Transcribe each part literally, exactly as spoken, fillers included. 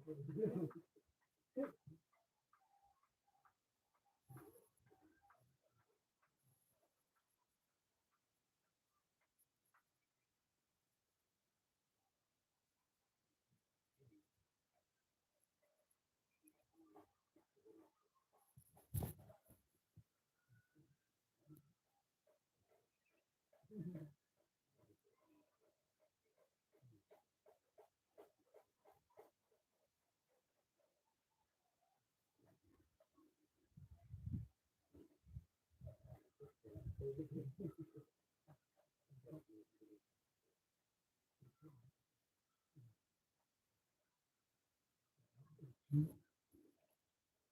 Hmm.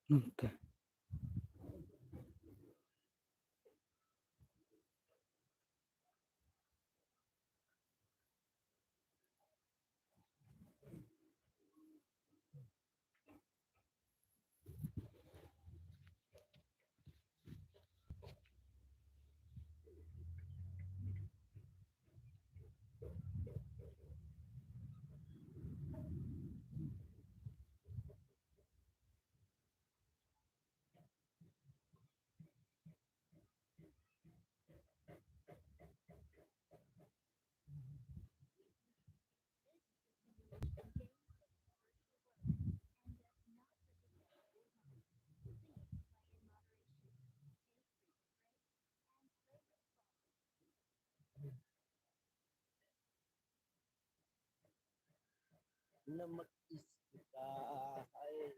Hmm, okay. Namak is kita, hai.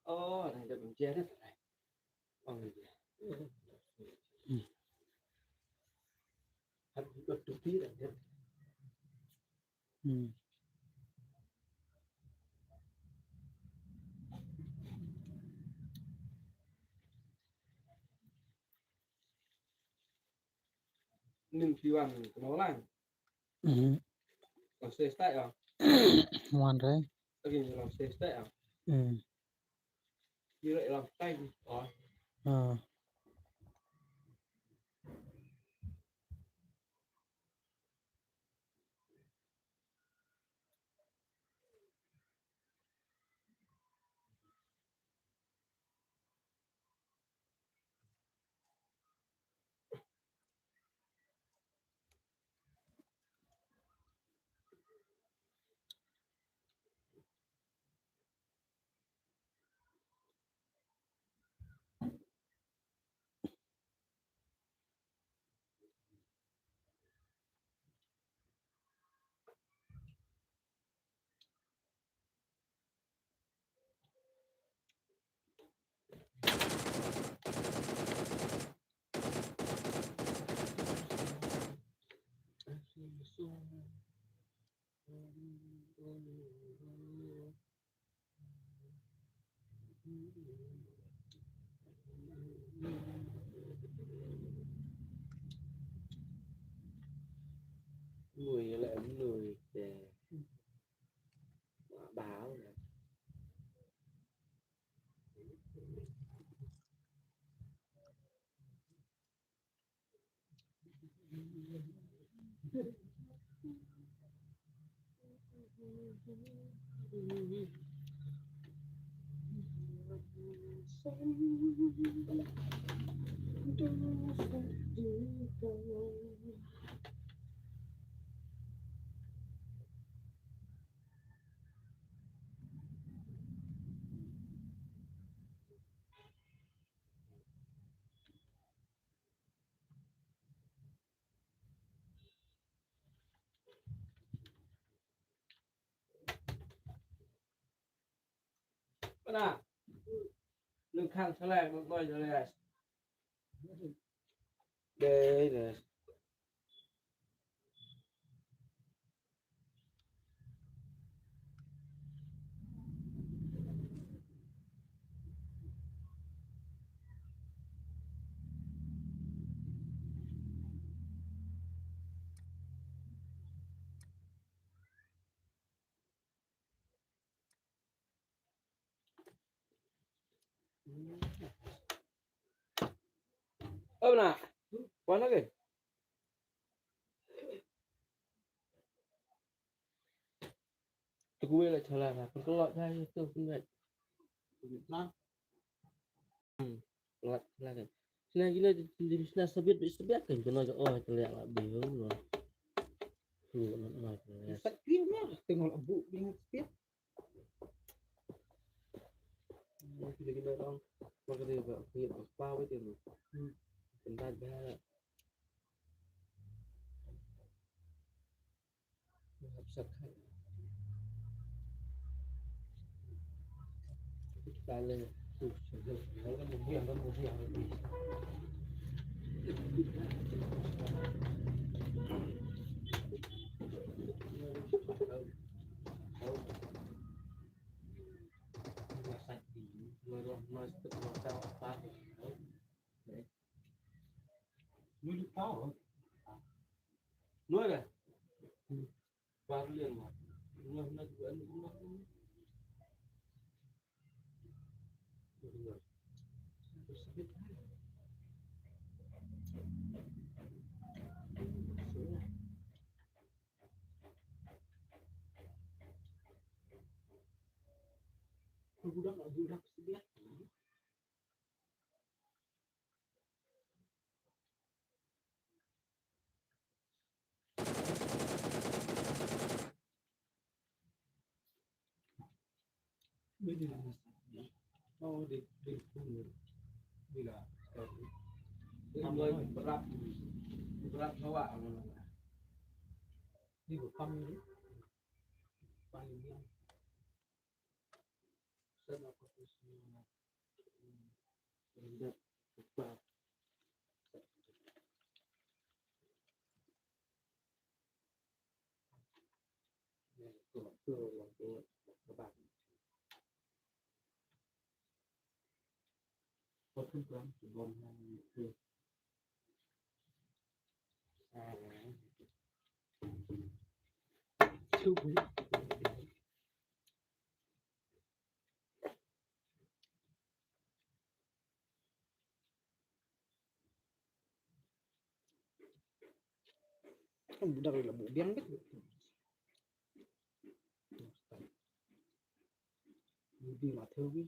Oh, ada meja ada. Oh, iya. Hmm. Harus juga tupi dan dia. Hmm. Ning phi wan kano lang. Mhm. Long se stai ah. Wan re. Lagi long se stai ah. Hmm. Kira long stai oh. Ah. Mui la mui te. Bảo nè. Mana? Nang khang shalai, nang noi shalai. Dei, dei. Ơ, na. Wan lagi. Tu kuwe la chala na. Pun kelok jai tu pun jai. Na. Hmm. Kelok jai kan. Sina gila di sina sabit di sabit kan kena je oh kelek la biu. Tu na na. Sat piu na tengok abu bingat sabit. Kita gila orang. Maka dia buat kulit apa apa tu. Hmm. Pendat dah. Nuai dah. Parlian mah. Nuai nak juga anu nuai. Budak, budak sebelah. Berat, berat bawa. Kan budak la bu biang bet. Bi ma theu bi.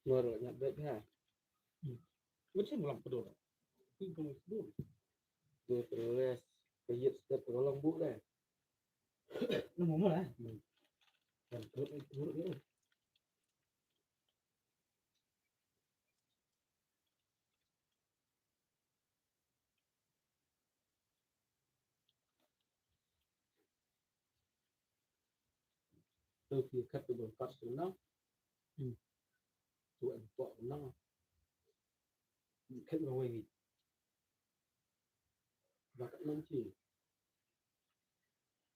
Nor nyat bet ha. Wut sim lam pedor. Pi kong pedor. Dia terus kayit step ke long bu deh. Nemu mana? Dan perut perut dia. Tu ki kat tu bol kat tu nang. Hmm. Tu an tu nang. Kat nang wei. Ba kat nang ci.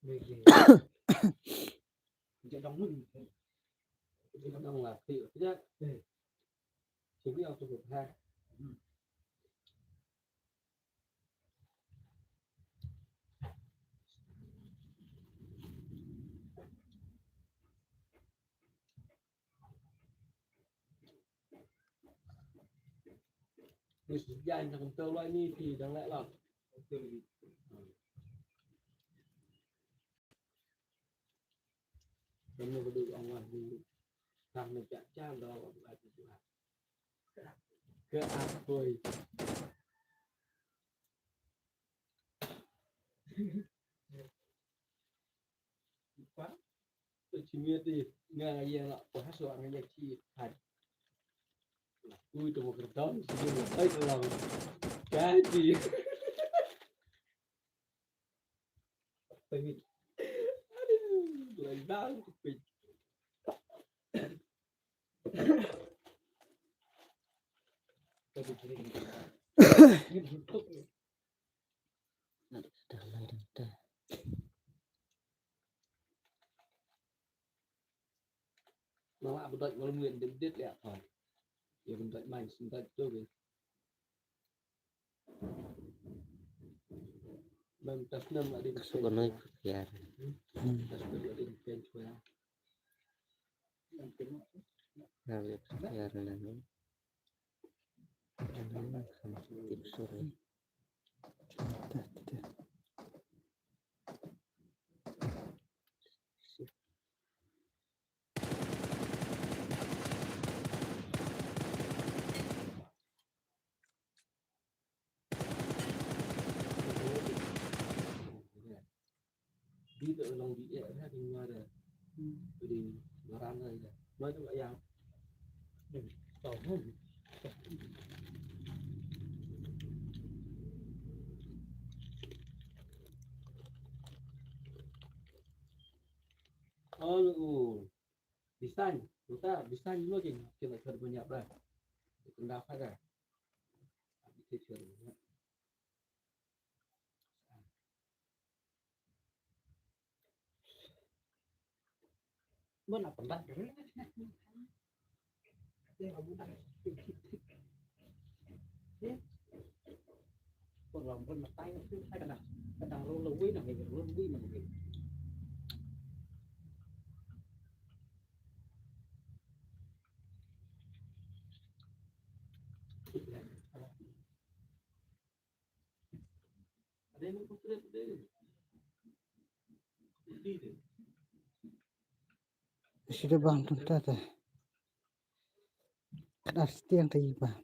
Wei ki. Jadong mun. Jadong lah. Ti ti. Sini aku tu ha. Ni sejak nak kentang lah ni ti dang lek lah. Kamu kudu Allah dulu. Tang ni cak cak dah Allah buat itu. Ke apa itu? Apa? Tu cimit di nga ya nak puas orang yang cik had. Aku tu mau kerja, sini mau baik dalam. Jadi. Aduh, gelendang kepit. Mala bedot malam wen dit dit ya. Ya bedot main sentat tu ke. Bang tas nam ada. Suka naik pikiran. Tas nam ada pikiran. Naik pikiran. Ini kan tip sore. Di ka long di eh ha di nga da. Di ngaran da ida. Ma tu ya. Tau. Ol u bisan, uta bisan mo kin kin la chor banyak bra. Kin da ka da. Kin chor banyak. Bon apa dah? Pun lam pun matai tu, ai kadang, kadang roll away nang, roll away nang. Sida bang tun ta ta. Kadar setiang ta iba.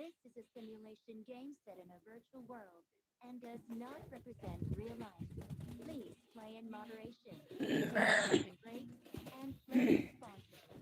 This is a simulation game set in a virtual world and does not represent real life. Please play in moderation. Take breaks and play responsibly.